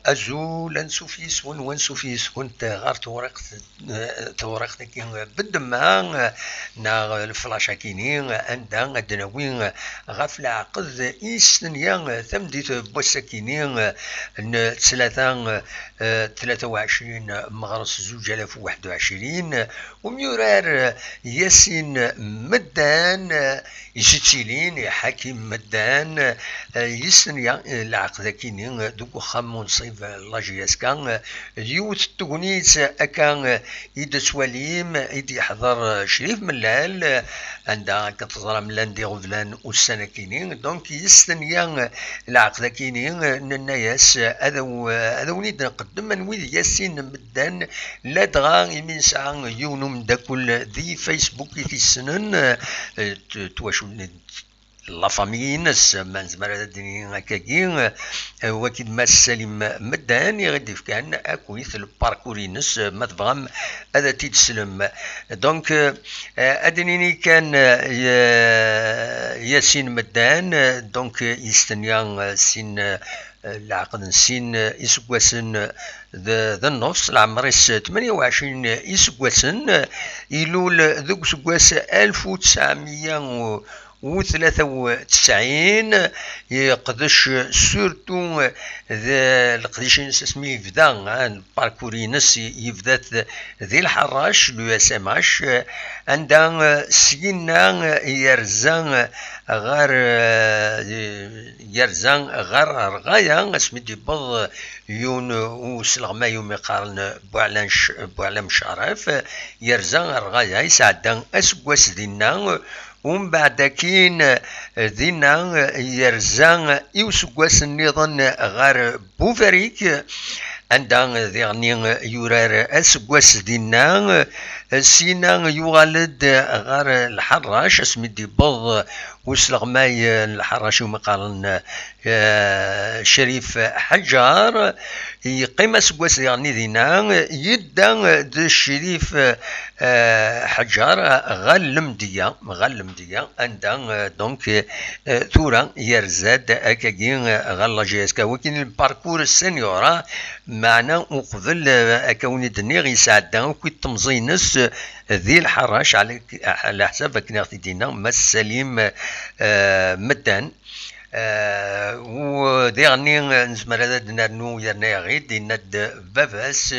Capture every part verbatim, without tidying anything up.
Azul, ansuf yis-wen, wansuf yis-went ɣer tewriqt, eh, tewriqt-agi n ddemma, eh, neɣ leflac-agi-ni, eh, anda ad d-nawi, eh, ɣef leɛqed i yestenya, eh, tameddit n wass-agi-ni, eh, n ttlata, eh, tlata u ɛecrin meɣres zuǧ alaf u waḥed u ɛecrin, eh, umyurar, eh, Yasin Meddan, eh, Isettilin, iḥakim Meddan, eh, yestenya, eh, leɛqed-agi-ni, eh, deg uxxam unṣib, eh, la J S K, eh, d yiwet n tegnit, eh, akka, eh, i d-tettwalim, eh, i d-yeḥḍer, eh, Crif Mellal, eh, anda akka teẓram llan d iɣeblan ussan-agi-ni. Donc, yestenya, eh, leɛqed-agi-ni, eh, nenna-yas, eh, ad aw-, eh, ad awen-id-nqeddem anwi d Yasin Meddan, ladɣa imi nesɛa yiwen umeddakel di Facebook i t-issnen, eh, t-, twacul-, la famille-ines, ma nezmer ad d-nini akkagi, eh, wagi d Mass Salim Meddan, i ɣ-d-ifkan akkit le parcours-ines, eh, ma tebɣam ad t-id-teslem. Donc, eh, ad d-nini kan, eh, Ya-, Yasin Meddan, eh, donc, eh, yestenya, eh, sin, eh, leɛqed n sin, eh, iseggasen, eh, d, d nnefs, leɛmer-is tmenya u ɛecrin iseggasen, eh, ilul deg useggas alef u tesɛemya u tlata u tesɛin, yeqdec surtout d leqdic-ines asmi yebda, eh, parcours-ines yebda-t di Lḥerrac, l'U S M H, anda, eh, syenna, eh, yerza, eh, ɣer, eh, yerza ɣer Rɣaya, asmi d-yewweḍ yiwen usleɣmay umi qqaren Buɛlam C-, Buɛlam Caref, yerza ɣer Rɣaya, yesɛedda aseggas dinna, umbeɛd akin, eh, dinna, eh, yerza i useggas nniḍen ɣer Bufarik, anda diɣen yurar aseggas dinna, eh, syenna yuɣal-d ɣer Lḥerrac, asmi d-yewweḍ usleɣmay, eh, n Lḥerrac umi qqaren, eh, Crif Ḥaǧer, yeqqim aseggas diɣen dinna, yedda d Crif, eh, Ḥaǧer ɣer Lemdeyya, ɣer Lemdeyya, anda, eh, donc, eh, tura yerza-d akkagi, eh, ɣer la J S K. Wagi n le parcours senior, ah, meɛna uqbel, eh, akka wen-d-nniɣ, yesɛedda akk i temẓi-ines, eh, di Lḥerrac, ɛla, ɛla ḥsab akken i ɣ-t-id-yenna Mass Salim, eh, Meddan. Eh, u diɣenni, eh, nezmer ad d-nernu yerna yaɣ-id, yenna-d baba-s,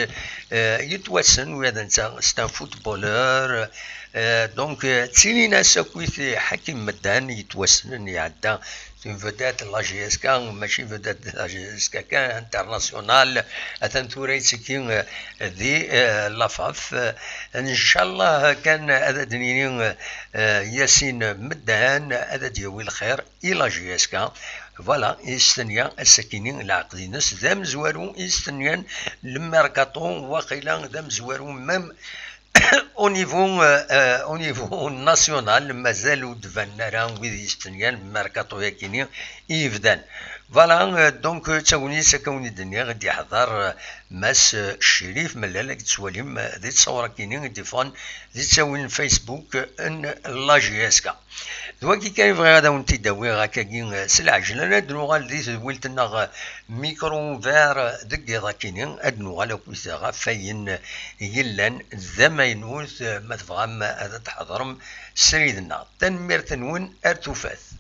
eh, yettwassen, ula d netta c'est un footballeur, eh, donc, eh, ttilin-as akkit iḥakim Meddan yettwassnen, iɛedda, c'est une vedette de la J S K, mačči vedette de la J S K kan, international, atan tura yettekki, eh, di, eh, la faf. Eh, ncallah kan ad d-nini, eh, Yasin Meddan ad d-yawi lxir i la J S K. Voilà, yestenya ass-akini leɛqed-ines d amezwaru i yestenyan le mercato, waqila d amezwaru même au niveau, euh, euh, au niveau national, mazal ur d-banen ara wid yestenyan le mercato-yakini i yebdan. Voilà, euh, donc, euh, d tagnit akka wen-d nniɣ i d-yeḥḍer, euh, Mass, euh, Crif Mellal, ad tettwalim, euh, di ttṣawra-kini i d-iffɣen di ttawil n Facebook, euh, n la J S K. D wagi kan i bɣiɣ ad awen-t-id-awiɣ akkagi, eh, s lɛejlan. Ad nuɣal di tedwilt-nneɣ, eh, Micro Ouvert, eh, deg yiḍ-akini. Ad nuɣal akkit ɣef wayen, eh, yellan d amaynut, eh, ma tebɣam, eh, ad tḥeḍrem srid-nneɣ. Tanemmirt-nwen, ar tufat.